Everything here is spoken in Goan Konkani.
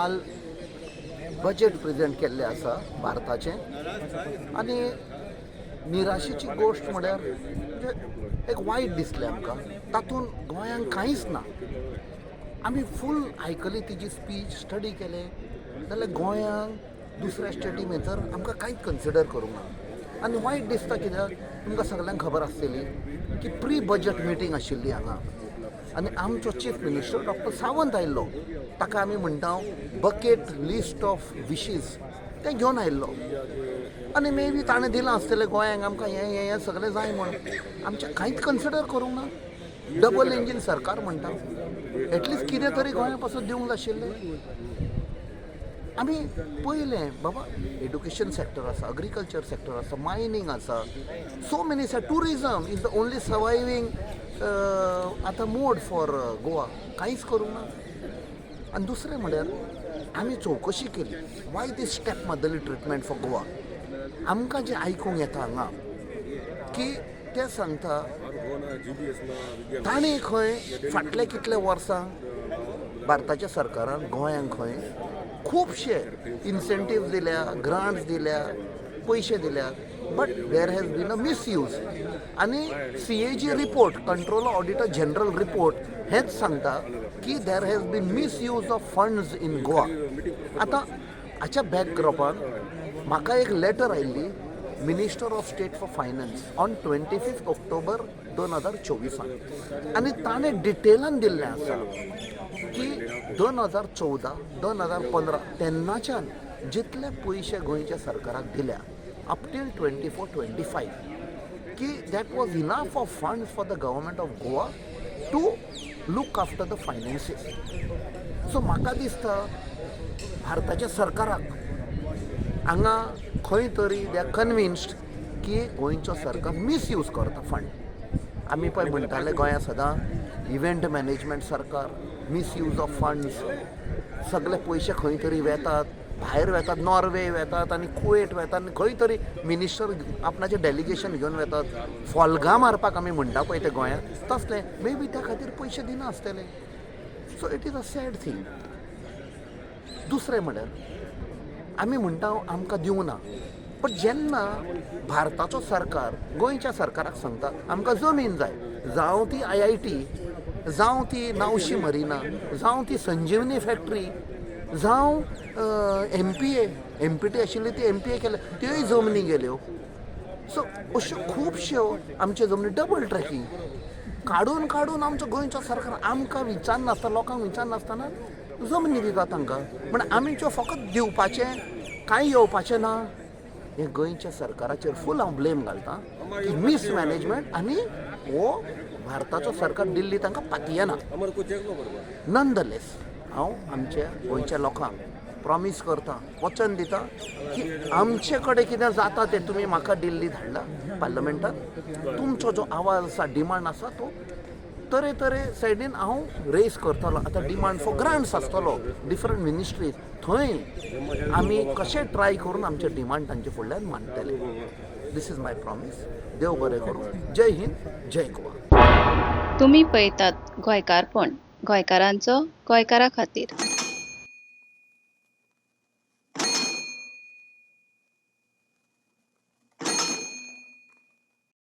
काल बजेट प्रेजेंट केल्लें आसा भारताचें आनी निराशेची गोश्ट म्हळ्यार म्हणजे एक वायट दिसलें आमकां. तातूंत गोंयांक कांयच ना. आमी फूल आयकली तिजी स्पीच, स्टडी केलें जाल्यार गोंयांक दुसऱ्या स्टेटी भितर आमकां कांयच कन्सिडर करूंक ना. आनी वायट दिसता कित्याक तुमकां सगल्यांक खबर आसतली की प्री बजट मिटींग आशिल्ली हांगा आनी आमचो चीफ मिनिस्टर डॉक्टर सावंत आयिल्लो. ताका आमी म्हणटा बकेट लिस्ट ऑफ विशीज, तें घेवन आयिल्लो आनी मे बी ताणें दिलां आसतलें गोंयांक आमकां हें हें हें सगळें जाय म्हूण. आमचें कांयच कन्सिडर करूंक ना. डबल इंजीन सरकार म्हणटा, एटलिस्ट कितें तरी गोंया पासून दिवंक जाय आशिल्लें. आमी पयलें बाबा एडुकेशन सेक्टर आसा, अग्रीकल्चर सेक्टर आसा, मायनींग आसा, so many. Tourism is the only surviving आतां मोड फॉर गोवा. कांयच करूंक ना. आनी दुसरें म्हळ्यार आमी चवकशी केली, why this step motherly treatment for Goa? आमकां जें आयकूंक येता हांगा की ते सांगता ताणें खंय फाटले कितले वर्सां भारताच्या सरकारान गोंयांक खंय खुबशे इन्सेंटीव दिल्या, ग्रांट्स दिल्या, पयशे दिल्या, but there has been a misuse. आनी CAG report, Controller Auditor General report हेंच सांगता की there has been misuse of funds in Goa. आतां हाच्या बॅकड्रॉपान म्हाका एक लेटर आयिल्ली Minister of State for Finance on 25 October 2024 आन आनी ताणें डिटेलान दिल्लें आसा की 2014, 2015 तेन्नाच्यान जितले पयशे गोंयच्या सरकाराक दिल्या up till 24-25 की that was enough of funds for the government of Goa to look after the finances. So म्हाका दिसता भारताच्या सरकाराक हांगा खंय तरी they are convinced की गोंयचो सरकार मिसयूज करता फंड. आमी पळय म्हणटाले गोंया सदां इव्हेंट मॅनेजमेंट सरकार, मिसयूज ऑफ फंड्स, सगळे पयशे खंय तरी वेतात, भायर वेतात, नॉर्वे वेतात आनी कुवेट वेतात आनी खंय तरी मिनिस्टर आपणाचें डेलिगेशन घेवन वेतात फोल्गां मारपाक. आमी म्हणटा पळय ते गोंयांत तसलें, मे बी त्या खातीर पयशे दिना आसतले. So it is a sad thing. दुसरें म्हळ्यार आमी म्हणटा आमकां दिवना, बट जेन्ना भारताचो सरकार गोंयच्या सरकाराक सांगता आमकां जमीन जाय, जावं ती आयआयटी, जावं ती नावशी मरिना, जावं ती संजीवनी फॅक्टरी, जावं एमपीए, एमपीटी आशिल्ली ती एमपीए केल्या, त्योय जमनी गेल्यो. सो अश्यो खुबश्यो आमच्यो जमनी डबल ट्रॅकिंग काडून काडून आमचो गोंयचो सरकार आमकां विचारनासतना, लोकांक विचारनासतना जमनी दिता तांकां. म्हण आमी त्यो फकत दिवपाचें, कांय येवपाचें ना. हें गोंयच्या सरकाराचेर फूल हांव ब्लेम घालता की मिसमॅनेजमेंट आनी हो भारताचो सरकार दिल्ली तांकां पातयेना. ननदलेस हांव आमच्या गोंयच्या लोकांक प्रॉमीस करता, वचन दिता की आमचे कडेन कितें जाता तें तुमी म्हाका दिल्ली धाडला पार्लमेंटात, तुमचो जो आवाज आसा, डिमांड आसा, तो तरेतरे सायडीन हांव रेज करतलो. आतां डिमांड फॉर ग्रांट्स आसतलो डिफरंट मिनिस्ट्रीज, थंय आमी कशें ट्राय करून आमचे डिमांड तांचे फुडल्यान मांडटले. This is my promise. देव बरें करूं. जय हिंद, जय गोवा. तुमी पळयतात गोंयकारपण, गोंयकारांचो गोंयकारा खातीर.